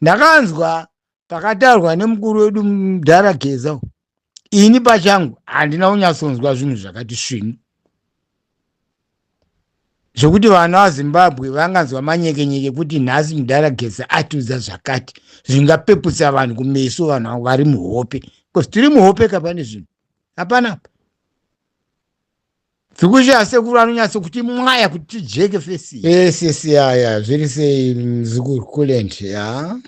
Ndakanzwa pakataurwa nemukuru wedu mudhara Geza. Ini pachangu handina kunyatsonzwa zvinhu zvakati svinu zvekuti vana vaZimbabwe vanganzwa manyekenyeke kuti nhasi mudhara Geza atiudza zvakati zvingapeputsa vanhu kumeso, vanhu vari muhope, because tiri muhope ka, pane zvinhu hapana apa. Zvikusha sekuru anonyatso kuti mwaya kuti tijeke fesi. Yes, yes, ya ya zviri sei muzukuru Kulent? Ya,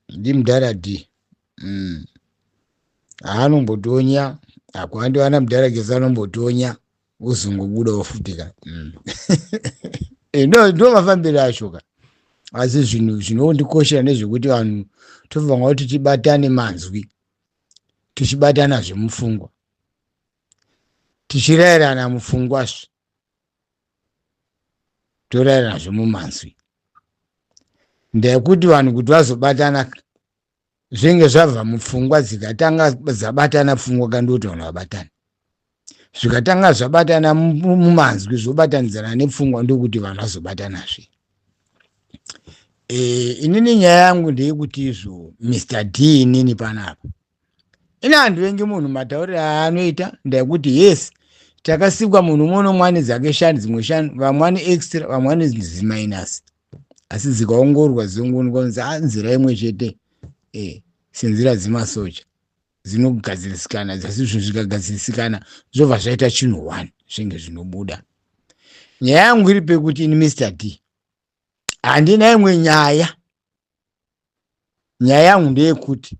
ndimudhara D. Anombotonya akwandi vana mudhara Geza anombotonya uzongobudawo futi ka. Ndo mafambiro acho ka. Asi zvinhu zvinondikoshera nezvekuti vanhu tofanira kuti tibatane manzwi, tichibatana zvemupfungwa, tichirayirana mupfungwazve, torayirana zvemumanzwi. Ndekuti vanhu kuti vazobatana zvinenge zvabva mupfungwa, dzikatanga dzabatana pfungwa kandoti vanhu vabatana, zvikatanga zvabatana mumanzwi zvobatanidzana nepfungwa, ndokuti vanhu vazobatanazve. Inini nyaya yangu ndeyekuti izvo Mr D, inini panapa ine handivengi munhu matauriro aanoita. Ndekuti yes, takasikwa munhu umwe nomwe ane dzake shanu, dzimwe shanu, vamwe ane extra, vamwe ane ziminus, asi dzikaongororwa dzongoonekwa kunzi nzira imwe chete, senzira dzemasoja dzinogadzirisikana, asi zvinhu zvikagadzirisikana zvobva zvaita chinhu one, zvinge zvinobuda. Nyaya yangu iri pekuti ini Mr D handina imwe nyaya. Nyaya yangu ndeyekuti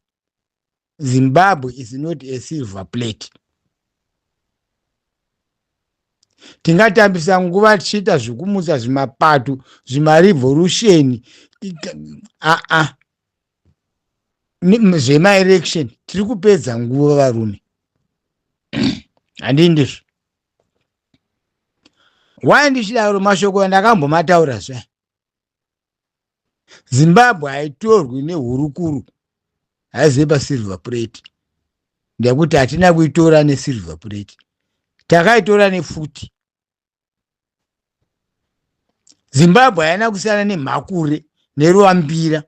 Zimbabwe is not a silver plate. Tingatambisa nguva tichiita zvekumutsa zvimapato, zvimarevolution, aa zvemaelection, tiri kupedza nguva varume. Handii ndizvo wai ndichidaro mashoko andakambomataura zve. Zimbabwe haitorwi nehurukuru, haizive pasilver plate, ndekuti hatina kuitora nesilver plate, takaitora nefuti. Zimbabwe haina kusiyana nemhakure neruambira,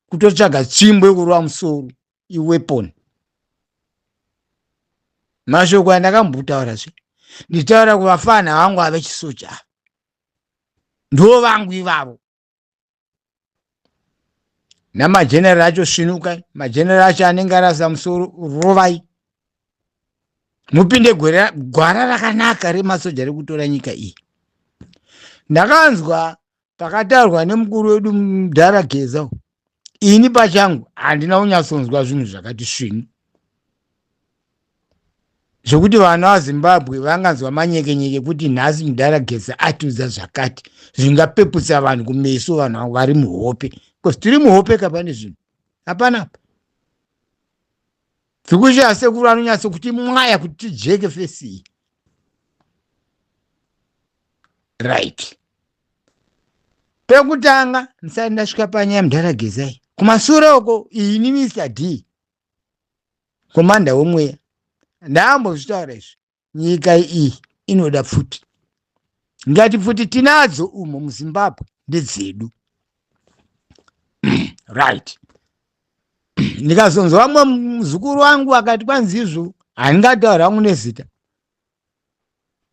kutotsvaga tsvimbo yekurova musoro iweapon. Mashoko andakambotaura zve nditaura kuvafana vangu avechisoja ava, ndo vangu ivavo namageneral acho. Svinukai, mageneral acho anenge arasa musoro, rovai mupinde gwara rakanaka remasoja rekutora nyika iyi. Ndakanzwa pakataurwa nemukuru wedu mudhara Geza. Ini pachangu handina kunyatsonzwa zvinhu zvakati svinu zvekuti vana vaZimbabwe vanganzwa manyekenyeke kuti nhasi mudhara Geza atiudza zvakati zvingapeputsa vanhu kumeso, vanhu vari muhope, because tiri muhope ka, pane zvinhu hapana apa. Zvikusha sekuru anonyatso kuti mwaya kuti tijeke fesi iyi. Right, pekutanga ndisati ndasvika panyaya mudhara Gezai, kumasure uko ini Mr D, komanda wemweya, ndambozvitaura izvi. Nyika iyi inoda pfuti. Ngati pfuti tinadzo umo muZimbabwe, ndedzedu, right? Ndikazonzwa vamwe muzukuru wangu akati kwanzi izvo, handingataura hangu nezita,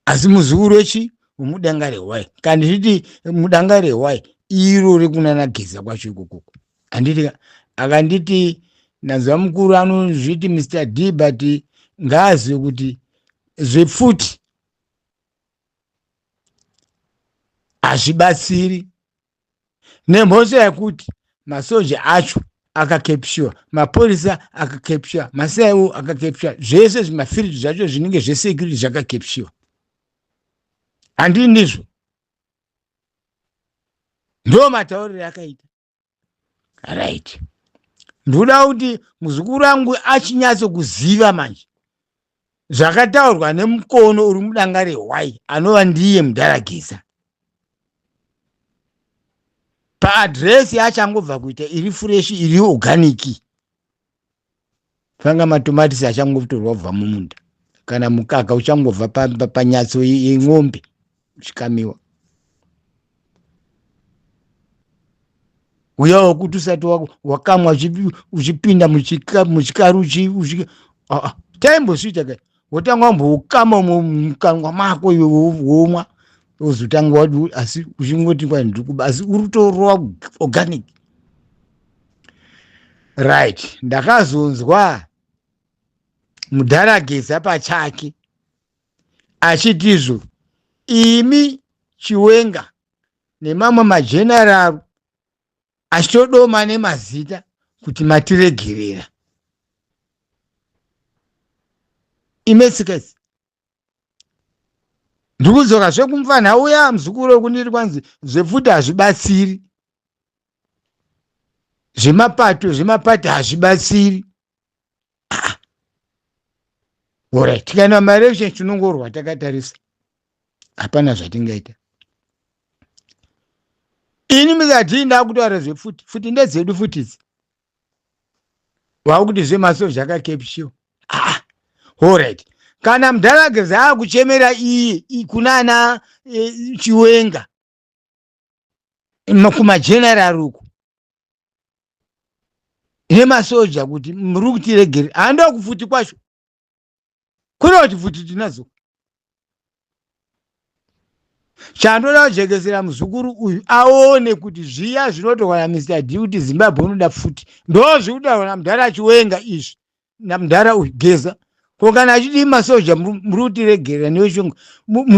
asi muzukuru wechi wemudanga rehwai, kana ndichiti mudanga rehwai iro rekunana Geza kwacho ikokoko, handiti? Akanditi ndanzwa mukuru anozviti Mr D, but ngaazive kuti zvepfuti hazvibatsiri nemhosva yekuti masoja acho akacapture, mapurisa akacapture, maCIO akacapture, zvese zvimafiriji zvacho zvinenge zvesecurity zvakacapture. Handii ndizvo? Ndo matauriro akaita. Right, ndoda kuti muzukuru wangu achinyatsokuziva manje zvakataurwa nemukono uri mudanga rehwai, anova ndiye mudhara Geza, paaddress yaachangobva kuita iri fresh, iri organic, fanga matomatisi achangotorwa kubva mumunda, kana mukaka uchangobva panyatso yen'ombe uchikamiwa. Uya wekuti usati wakamwa uchipinda muchikaru, taimbosviita kai, wotanga wamboukama mukanwa mako iwe, womwa, wozotanga wadi, asi uchingoti kwai ndiri kuba, asi uri kutorova organic, right? Ndakazonzwa mudhara Geza pachake achitizvo, imi Chiwenga nemamwe mageneral, achitodoma nemazita kuti matiregerera imetsikesi. Ndikudzoka zvekumfanha uya muzukuru wekundiri, kwanzi zvepfuti hazvibatsiri, zvemapato, zvemapati hazvibatsiri. Alright, tikaenda maelection tinongorwa takatarisa, hapana zvatingaita. Ini muzati ndakutaura zvepfuti, futi ndedzedu futi idzi. Wakuti zvemasoja akakepshiwa. Ah, alright, kana mudhara Geza akuchemera iye kunana Chiwenga, kumageneral uku nemasoja kuti muri kutiregere, hando kufuti kwacho kunoti futi tinazo. Chandoda kujekesera muzukuru uyu aone kuti zviya zvinotorwa naMr D kuti Zimbabwe unoda pfuti, ndo zviri kutaurwa namudhara Chiwenga izvi, namudhara uyu Geza. Ko kana achiti masoja muri kutiregerera, newechunga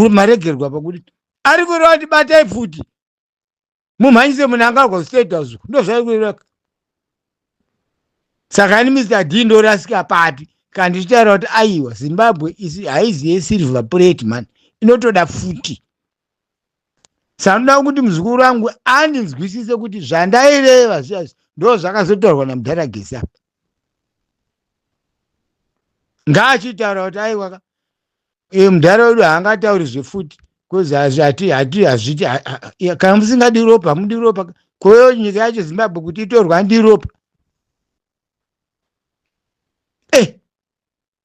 maregerwa pakuti ari kureva kuti batai pfuti mumhanyise munhu angagwa State House, ndo zvaari kureva. Saka ini Mr D ndorasika papi kana ndichitaura kuti aiwa, Zimbabwe isi haizi yesilver plate man, inotoda pfuti? Sanoda kuti muzukuru wangu andinzwisise kuti zvandaireva zviya ndo zvakazotaurwa namudhara Geza apa. Ngaachitaura kuti aiwa, mudhara wedu haangatauri zvefuti, because hati hati hazviti. Kana musingadi ropa, hamudi ropa. Koyo nyika yacho Zimbabwe kuti itorwa handi ropa.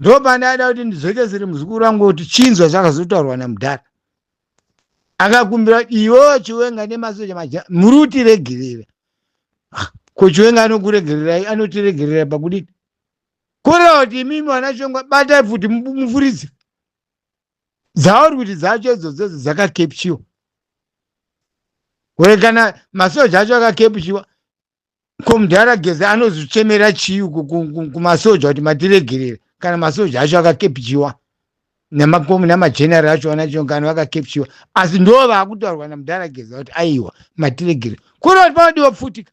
Ndopandada kuti ndidzokesere muzukuru wangu kuti chinzwa zvakazotaurwa namudhara. Akakumbira iwo Chiwenga nemasoja maja, muri kutiregerera. Ah, ko Chiwenga anokuregererai, anotiregerera pakudini? Kureva kuti imimi vana Chiwenga batai pfuti mufuridze dzauri kuti dzacho idzodzo dzakakepchiwa ure, kana masoja acho akakepchiwa, ko mudhara Geza anozochemera chii kumasoja kuti matiregerera kana masoja acho akakepchiwa, namageneral acho anacho kana vakakepchiwa? Asi ndo vaakutaurwa namudhara Geza kuti aiwa, matiregerera, kureva kuti panodiwa pfutika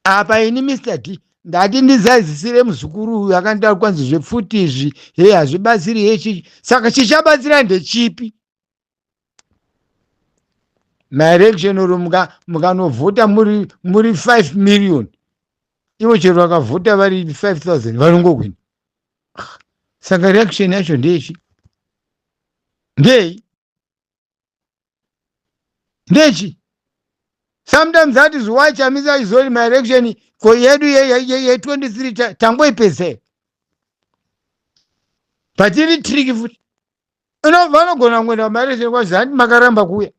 apa. Ini Mr D ndati ndizazisire muzukuru uyu akandaura kwanzi zvepfuti izvi he hazvibatsiri hechi. Saka chichabatsira ndechipi? Maelection oro mukanovhota muri 5 million, ivo chero vakavhota vari 5000 vanongohwina. Saka reaction yacho ndechi ndei ndechi? Sometimes that is why Chamisa izori maelection ko yedu ye23 tangoipedza, but iri tricky futi. Vanogona kuenda maelection kwazi handi makaramba kuuya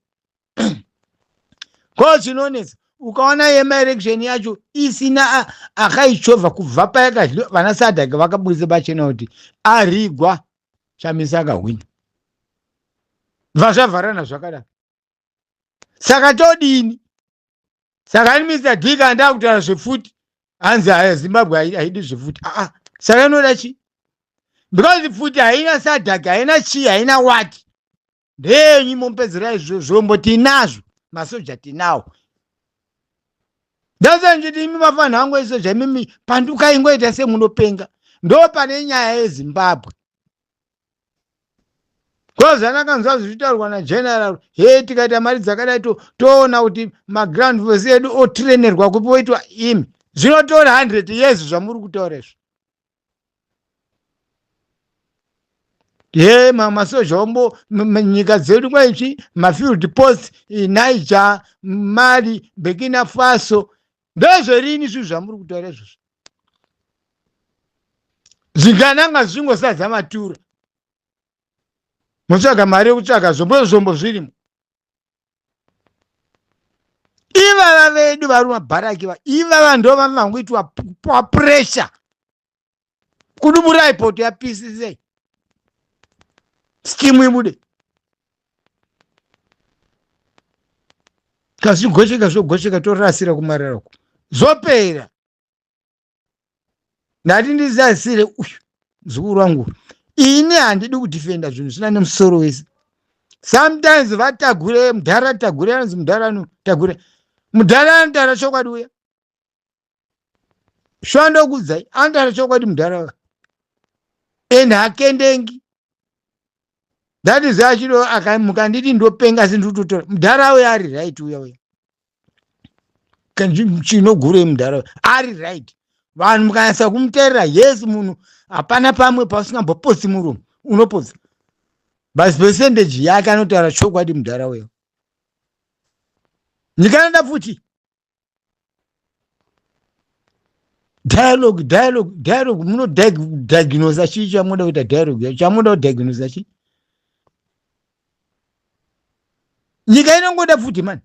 ko. Chinonetsa, ukaona yemaelection yacho isina akaichovha kubva payakadyiwa, vana SADC vakabudisa pachena kuti arigwa, Chamisa akahwina, bva zvavharana zvakadaro. Saka todini? Saka ini Mr D kana ndakutaura zvefuti, hanzi haya, Zimbabwe haidi zvefuti. Aa, saka inoda chii? Because futi haina SADC, haina chii, haina wati ndeyenyu mopedzera izvo. Zvombo tinazvo, masoja tinawo. Ndasa ndichiti imi mafanha angu esoja, imimi pandukai, ngoita semunopenga. Ndo pane nyaya yeZimbabwe. Kozvanakanzwa zvichitaurwa nageneral, he, tikaita mari dzakadai toona kuti maground force edu otrainwa kupi, oitwa. Imi zvinotora 100 years zvamuri kutaura izvo. Ye masoja ombo nyika dzedu kwaichi mafield post, Niger, Mali, Burkina Faso, ndezverini zvinhu zvamuri kutaura izvozvo? Zvingananga zvingosадza matura, motsvaga mari yekutsvaga zvombo, zvombo zvirimo. Ivava vedu vari mabharaki va ivava ndo vangangoitwa pressure kuduburai poto yapisisei steam ibude kazvigocheka zvogocheka torasira kumarara uko zvopera. Ndati ndizasire uyu muzukuru wangu, ini handidi kudefenda zvinhu zvisina nemusoro wese. Sometimes vatagure mudhara tagure anonzi mudhara ano tagure mudhara anotaura chokwadi uya svandokudzai anotaura chokwadi mudhara uya and hakendengi. That is achiro akamuka nditi ndopenga asi ndikutotora mudhara uya ari right uya uya chinogurei mudhara ari right. Vanhu mukanyatsa kumuteerera, yes, munhu hapana pamwe pausingambopotsi muromo, unopotsa, but percentage yake anotaura chokwadi mudhara uya. Nyika inoda futi dialogue, dialogue, dialogue. Munodiagnosa chii chamunoda kuita dialogue? Chamunoda kudiagnosa chii? Nyika inongoda futi mani.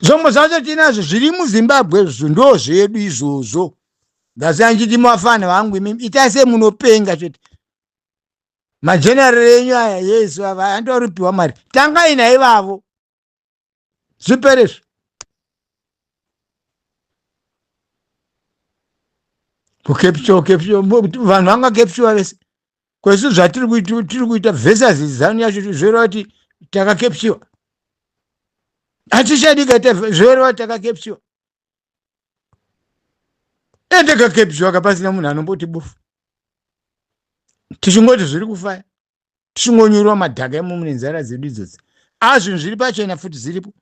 Zvombo zvacho tinazvo zviri muZimbabwe, zvo ndo zvedu izvozvo. Ndasiya nchiti mafana vangu imimi itai semunopenga chete. Mageneral enyu aya yesu ava andoripiwa mari, tangai naivavo zvipere izvo. Kukepture capture vanhu vangakepture vese kwesu zvatiri kuita, tiri kuita versus ZANU yacho zvoreva kuti takakepture hatichadi kaita zvoreva kuti takakepture ende kakepture kapasina munhu anomboti bufu, tichingoti zviri kufaya, tichingonyurwa madhaka imomo nenzara dzedu idzodzi. A zvinhu zviri pachena futi ziripo.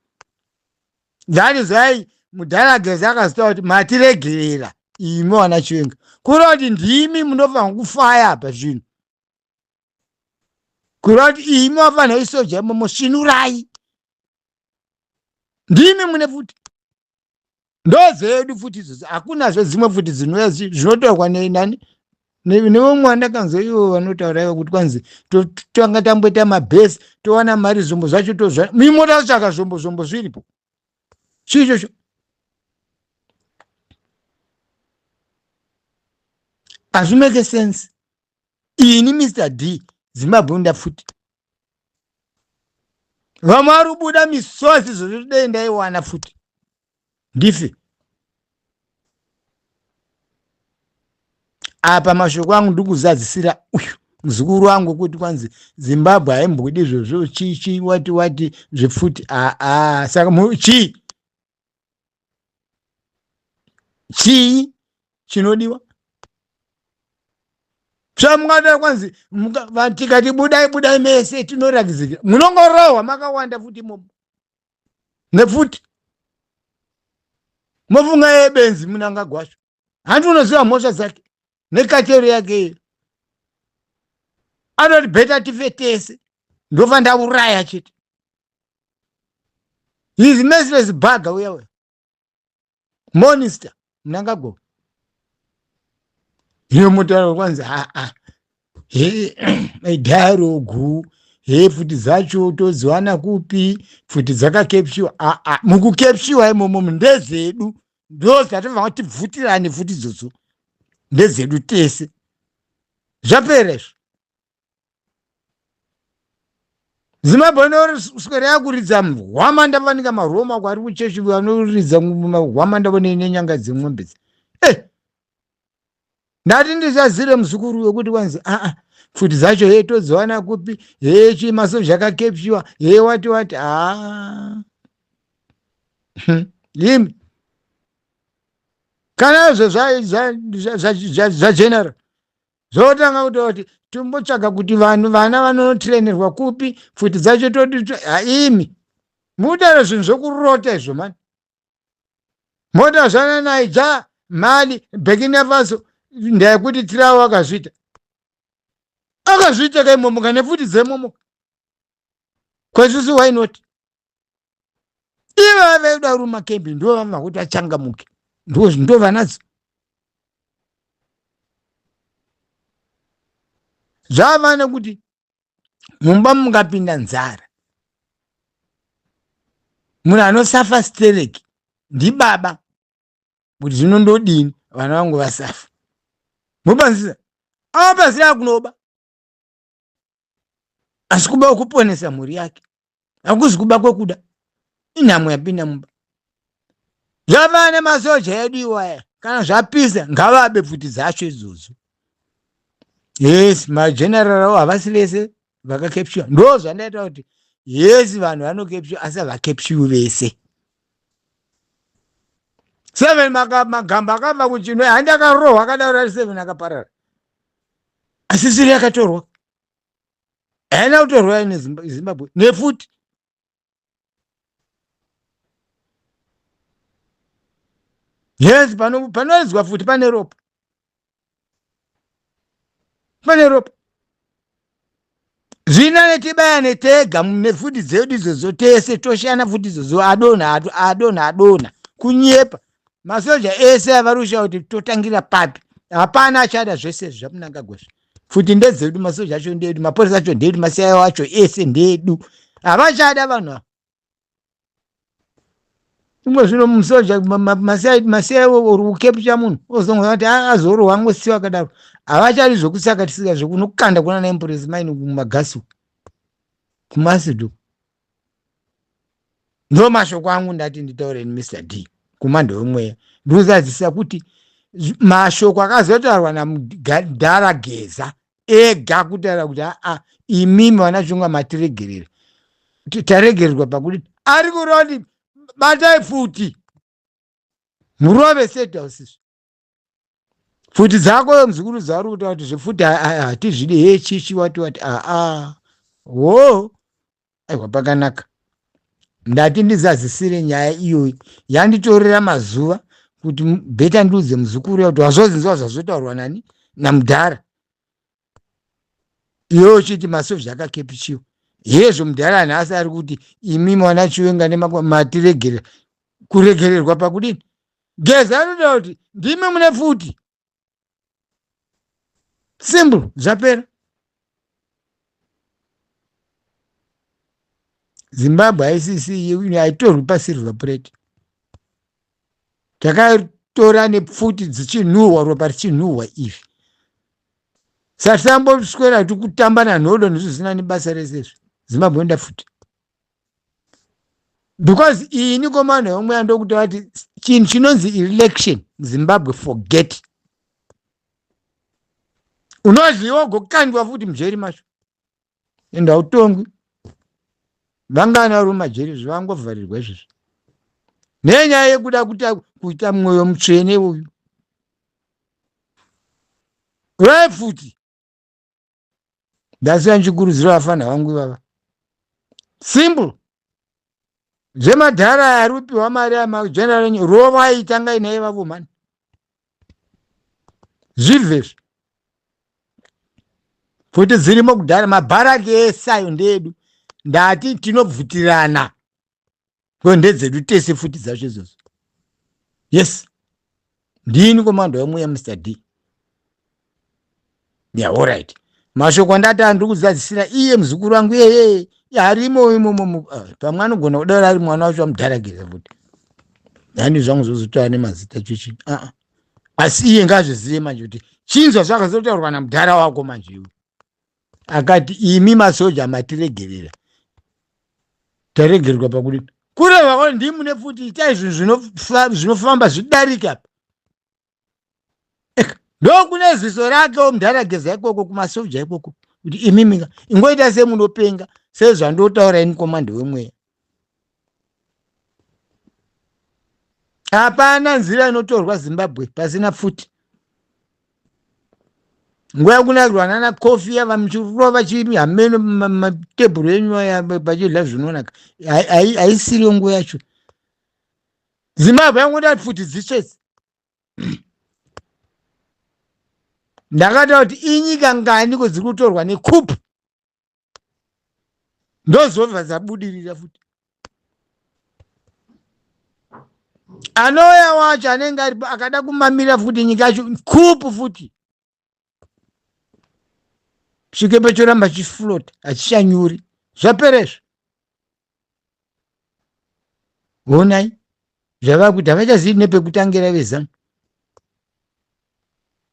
That is why mudhara Geza akazotaura kuti matiregerera imi wana Chiwenga, kureva kuti ndimi munofanira kufaya apa zvinhu, kureva kuti imi wafanira isoja imomo, svinurai, ndimi mune futi ndodzedu futi idzodzo. Hakunazve dzimwe futi dzinouya zvinotaurwa nani nevamwe vandakanzwa ivo vanotaura ivo kuti kwanzi tanga tamboita mabhesi towana mari, zvombo zvacho tozva mimota tsvaka zvombo, zvombo zviripo, chii ichocho hazvimake sense. Ini Mr D, Zimbabwe unda futi vamwe vari kubuda misozi zvozvo, dei ndaiwana futi ndife. Apa mashoko angu ndikuzadzisira uyu muzukuru wangu kuti kwanzi Zimbabwe haimbodi izvozvo chi chi wati wati zvepfuti aa. Saka chii chii chinodiwa zvamungada? Kwanzi tikati budai budai mese tinorakizika, munongorohwa makawanda futi imomo nepfuti, mofunga yebenzi Munangagwasho handi unoziva mhosva dzake nekatero yake iyo anoti better tife tese ndofa ndauraya chete. He's merciless bugger uya uya monster Mnangagwa. Iyo mutauro kwanzi aa he dialogue he pfuti dzacho todziwana kupi? Pfuti dzakakepshiwa aa mukukepshiwa imomo ndedzedu, ndo dzatofanira tibvutirane pfuti idzodzo, ndedzedu tese, zvapera izvo. Zimbabwe inoswera yakuridza hwamanda fanika maroma kwari kuchechi vanoridza hwamanda nenyanga dzemombe dzi. Ndati ndisazire muzukuru wekuti kwanzi aa pfuti dzacho he todziwana kupi? He chi masoja akakepshiwa he wati wati aa imi kana izvo zvageneral zvotanga kutoti tombotsvaga kuti vanhu vana vanotirenerwa kupi pfuti dzacho toti haimi mutaura zvinhu zvokurota izvo mani mota zvana Naija, Mali, Burkina Faso ndayekuti tirawo akazviita akazviita kaimomoka nepfuti dzemomoka kwesusu, why not? Ivo vaida ruma kembi ndo vava kuti achangamuke ndo vanadzo zvava nekuti mumba mungapinda nzara. Munhu anosafa stereki ndibaba kuti zvino ndodini vana vangu vasafa. Mupanzisa awapazira kunoba asi kuba kuponesa mhuri yake hakuzi kuba kwekuda inhamo yapinda mumba. Zvava nemasoja edu iwaya kana zvapisa ngavabe pfuti dzacho idzodzo. Yes, mageneral avo havasi vese vakacapture. Ndo zvandaita kuti yes, vanhu vanocapture asi havacapture vese. Seven magamba akabva kuchinwe handi akarohwa akadaro ari seven akaparara asi siri yakatorwa haina kutorwa nezimbabwe nefuti. Yes, panoedzwa futi pane ropa, pane ropa. Zvina netibayane tega nefuti dzedu idzodzo tese toshana futi idzodzo adonha adonha adonha kunyepa masoja ese avarusha kuti totangira papi hapana achada zvese izvi zvamunangagwa izvi futi ndedzedu masoja acho ndedu mapurisa acho ndedu masiyayo acho ese ndedu havachada vanhu ava imwe zvino musoja masiyayo uri kukepcha munhu ozongoa kuti azorohwa angosiwa akadaro havachadi zvekusakatisika zvekunokanda kuna naempuresi maini kumagasi kumasido. Ndo mashoko angu ndati nditaure ni Mr D kumando wemweya ndikuzadzisa kuti mashoko akazotaurwa namudhara Geza ega kutaura kuti aa imimi vana Chunga matiregerera taregererwa pakuti ari kuroti batai futi murove sedhausizvi pfuti dzako mzukuru dzauri kutaura kuti zvepfuti hatizvidi he chichi wati wati aa wo aiwa pakanaka. Ndati ndizazisire nyaya iyoyi yanditorera mazuva kuti bheta ndiudze muzukuru yakuti wazozinzwa zvazotaurwa nani namudhara iwe uchiti masoja akakepichiwa hezvo mudhara nhasi ari kuti imi mwana Chiwenga nematiregerera kuregererwa pakudini Geza anoda kuti ndimi mune pfuti simple zvapera. Zimbabwe haisisi haitorwi pasilver plate. Takatora nepfuti dzichinhuhwa ropa richinhuhwa izvi. Satamboswera tikutamba nanhodo nezvisina nebasa rese izvi. Zimbabwe inoda pfuti. Because ini komana yomweya ndokuti vati chinhu chinonzi election Zimbabwe forget. Unoziva ugokandwa futi mujeri macho. Ende hautongwi. Vangani vari mumajeri izvi vangovharirwa izvizvi. Nenyaya yekuda kuita kuita mwoyo mutsvene uyu. Vai futi. Ndasiya ndichikurudzira vafana vangu ivava. Simple. Zvemadhara aya ari kupiwa mari amageneral rovai tangai naye vavo mani. Zvibve izvi. Pfuti dzirimo kudhara mabharaki ese ayo ndeedu. Ndati tinobvutirana. Ko ndedzedu tese futi dzacho idzodzo. Yes. Ndini komando yemweya Mr D. Yeah, all right. Mashoko andati andiri kuzadzisira iye muzukuru wangu iyeye arimo imomo pamwe anogona kudaro ari mwana wacho amudharageza futi. Hani zvangu zvozotaura nemazita chichi. Ah. Asi iye ngazvizive manje kuti chinzwa zvakazotaurwa namudhara wako manje iwe. Akati imi masoja matiregerera. Taregererwa pakudini? Kureva kuti ndimi mune pfuti itai zvinhu zvinofamba zvidarike apa. Ndokune ziso rake mudhara Geza ikoko kumasoja ikoko kuti imimi ingoita semunopenga sezvandotaura ini komando wemweya. Hapana nzira inotorwa Zimbabwe pasina pfuti. Nguva yekunakirwa nana kofi yava muchirova chimi hameno matebhuru enyu aya pachidla zvinonaka haisiriyo nguva yacho. Zimbabwe yangoda pfuti dzitsvetse. Ndakataura kuti inyika nganiko dziri kutorwa nekupu ndozobva dzabudirira futi. Anouya wacho anenge aripo akada kumamira futi nyika yacho kupu futi chikepe choramba chiflota hachichanyuri zvapera izvo. Honai zvavakuti havachazivi nepekutangira veZanu.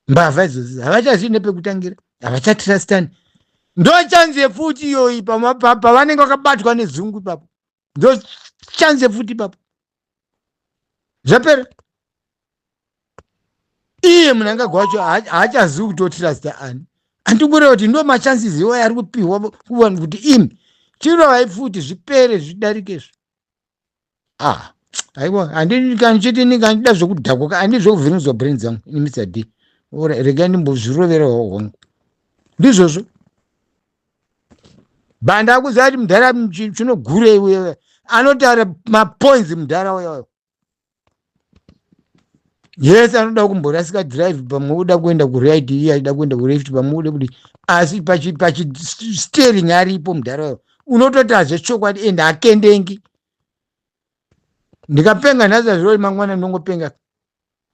Mbavha idzodzo havachazivi nepekutangira, havachatrustani. Ndochanzi yepfuti iyoyi pavanenge vakabatwa nezungu ipapo, ndochanzi yepfuti ipapo, zvapera. Iye Mnangagwa wacho haachazivi kuti otrasta ani. Andikureva kuti ndo machances iwayo ari kupiwa kuvanhu kuti imi chirovai pfuti zvipere zvidarike izvo. Ah, aiwa, handini kana chiti ini kana ndida zvekudhakwa, handidi zvekuvhiringidzwa brain dzangu ini Mr D. Ora regai ndimbozvirovera hwangu. Ndizvozvo. Banda akuziva kuti mudhara chinogurei uye anotaura mapoints mudhara uya. Yes, anoda kumborasika drive pamwe uda kuenda kuright, iye achida kuenda kuleft pamwe uda kuti, asi pachisteering aripo mudhara uyo unototi hazvechokwadi ende hakendengi. Ndikapenga nhasi hazviroi mangwana ndinongopenga.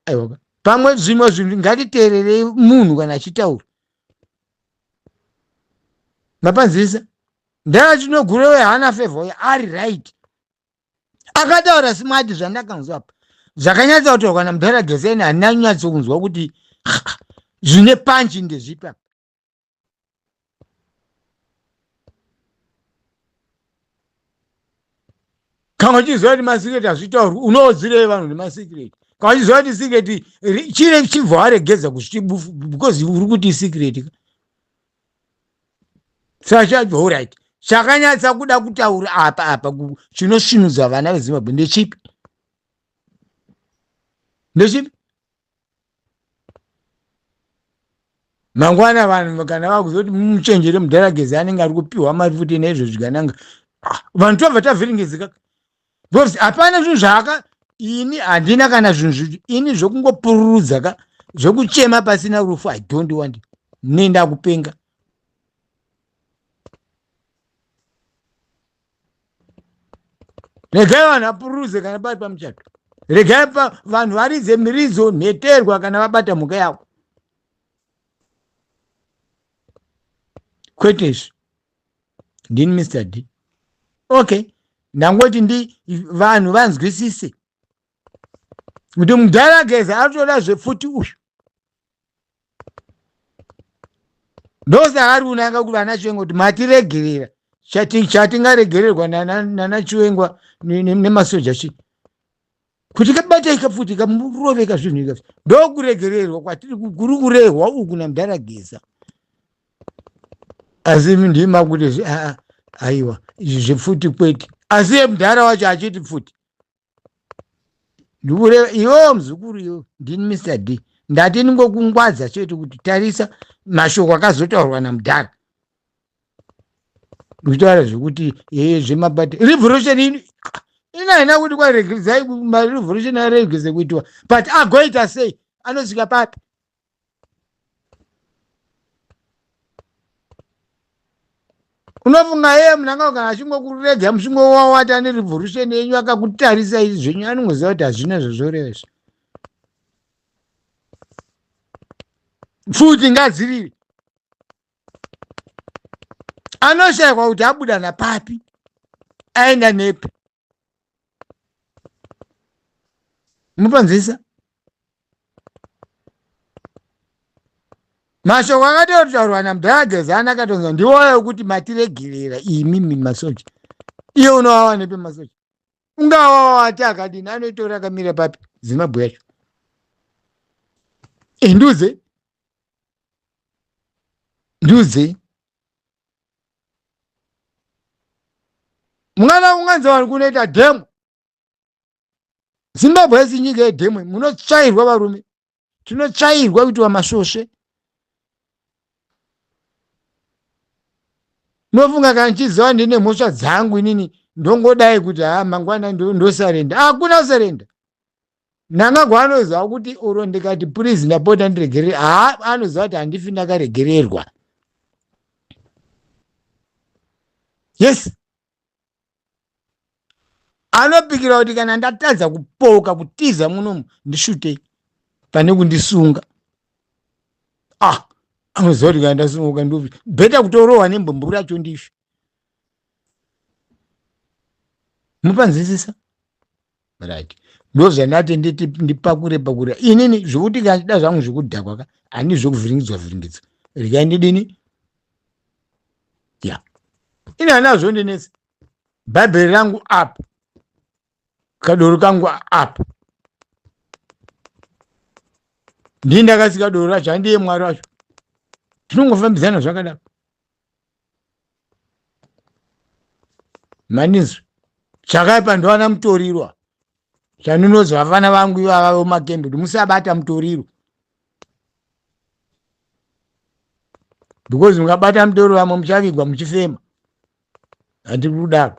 Aiwa, pamwe zvimwe zvinhu ngatiteererei munhu kana achitaura. Mapanzisa ndara chinogurewe haana favor uyo ari right. Akataura smart zvandakanzwa apa zvakanyatsa kutaurwa namudhara Geseni, handina kunyatso kunzwa kuti zvine panchi ndezvipi apa. Kana uchiziva kuti masikireti hazvitaurwi, unoudzirei vanhu nemasikireti? Kana uchiziva kuti sikireti chire chibva waregedza kuzviti because uri kuti isikireti ka. Saka alright, chakanyatsa kuda kutaura apa apa chinosvinudza vana veZimbabwe ndechipi? Ndechipi? Mangwana vanhu kana vakuzoti muchenjere mudhara Geza anenge ari kupiwa mari futi neizvo zvigananga, vanhu tobva tavhiringizika because hapana zvinhu zvaaka. Ini handina kana zvinhu zvi ini zvekungopururudza ka, zvekuchema pasina rufu, I don't want. Nenda kupenga. Regai vanhu vapururudze kana pari pamuchato, regai vanhu varidze miridzo nheterwa kana vabata mhuka yavo, kwete izvi. Ndini Mr D. Okay, ndangoti ndi vanhu vanzwisise kuti mudhara Geza aritoda zvepfuti uyu, ndosaka ari kunanga kuti vana Chiwenga kuti matiregerera. Chatingaregererwa nana Chiwengwa nemasoja chii? Kuti kabatai kapfuti kamuroveka zvinhu ika, ndokuregererwa kwatiri kuri kurehwa uku namudhara Geza. Asi ndima kuti aiwa, izvi zvepfuti kwete, asi ye mudhara wacho achiti pfuti. Ndikureva iwewo muzukuru iwe, ndini Mr D. Ndati ndingokungwadza chete kuti tarisa mashoko akazotaurwa namudhara, ndikutaura zvekuti ee zvemabati revolution ini ina haina kuti kwaregedzai marevolution aregeze kuitwa, but agoita sei, anosvika papi? Unofunga iye munanga kana achingokurega muchingowawata nerevolution yenyu, akakutarisa izvi zvenyu, anongoziva kuti hazvina zvazvoreva izvi. Pfuti ngadzirire, anoshayikwa kuti abuda napapi, aenda nepi. Mupanzisa mashoko akatotaurwa namudhara Gezani akatonzwa ndiwoyo wekuti matiregerera imimi masoja. Iye unowawa nepi masoja? Ungawawa ati akadini, anoitora akamira papi Zimbabwe yacho? Nduze nduze mwana unganzi vanhu kunoita dhemo. Zimbabwe haisi nyika yedhemo, munotsvairwa varume, tinotsvairwa kuitiwa masvosve. Nofunga kana ndichiziva ndine mhosva dzangu inini, ndongodai kuti ha mangwana ndosarenda. Hakuna kusarenda. Mnangagwa anoziva kuti uro ndikati please ndapota ndiregerere, ha anoziva kuti handifi ndakaregererwa. Yes, anopikira kuti kana ndatadza kupoka kutiza munomu, ndishutei pane kundisunga. Ah, anoziva kuti kana ndasunguka ndofi, better kutorohwa nembombo racho ndife. Mupanzwisisa? Right, ndozvandati nditi ndipakure pakure inini zvekuti kana ndida zvangu zvekudhakwa ka handi zvekuvhiringidzwa vhiringidzwa, regai ndidini ya ini handina zvondinetsa. Bhaibheri rangu apa, kadoro kangu apa, ndii ndakasika doro racho, handiye Mwari wacho, tinongofambidzana zvakadaro. Mandinzwa chakaipa ndowana mutoriro chandinonzwa vafana vangu ivava vemakembe kuti musabata mutoriro, because mukabata mutoriro vamwe muchavigwa muchifema. Handiri kudaro.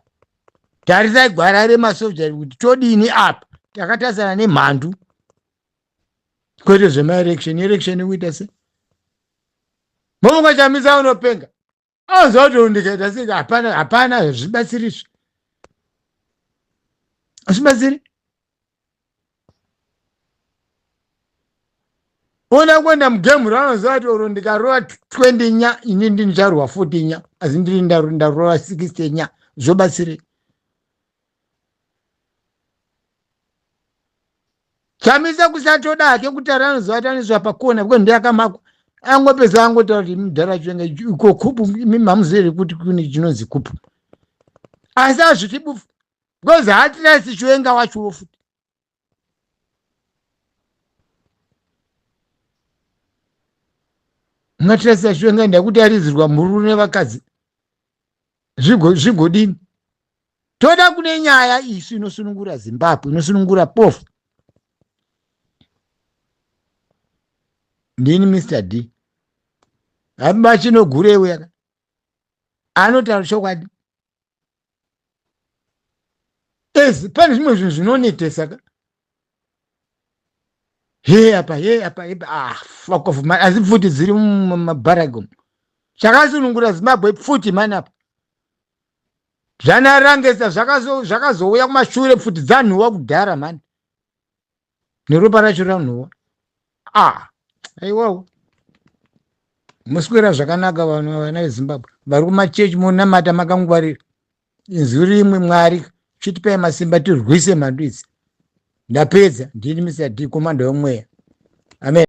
Tarisai gwara remasoja kuti todini apa, takatarisana nemhandu, kwete zvemaelection. Election kuita se mofunga Chamisa unopenga, anzwa kuti ndikaita sei, hapana, hapana, hazvibatsirizve, hazvibatsiri. Ona kuenda mugame ranoziva kuti oro ndikarova 20 nya, ini ndicharwa 40 nya, asi ndiri ndarova 60 nya, zvobatsirei? Chamisa kusatoda hake kutaura, anoziva kuti anoiswa pakona because ndiye akamakwa. Angopedza angotaura kuti mudhara Chiwenga iko coup, imi mamuzivi here kuti kune chinonzi coup? Asi hazviti bufu because haatirasi Chiwenga wachowo futi. Ungatirasira Chiwenga ndakuti aridzirwa mhururu nevakadzi, zvigodini? Toda kune nyaya isu inosunungura Zimbabwe, inosunungura pofu. Ndini Mr D hamba chinogurewe yaka anotaura chokwadi. Ezi pane zvimwe zvinhu zvinonetesa ka, he apa, he apa, he ah, fuck off man. Asi pfuti dziri mumabharago, chakasunungura Zimbabwe pfuti mani apa. Zvanarangesa zvakazouya kumashure, pfuti dzanhuwa kudhara mani, neropa racho ranhuwa. Ah, aiwawo, muswera zvakanaka vanhu, vana veZimbabwe vari kumachechi, monamata makangwarira inzwi rimwe, Mwari chitipai masimba tirwise mhandu idzi. Ndapedza, ndini Mr D, komanda wemweya. Amen.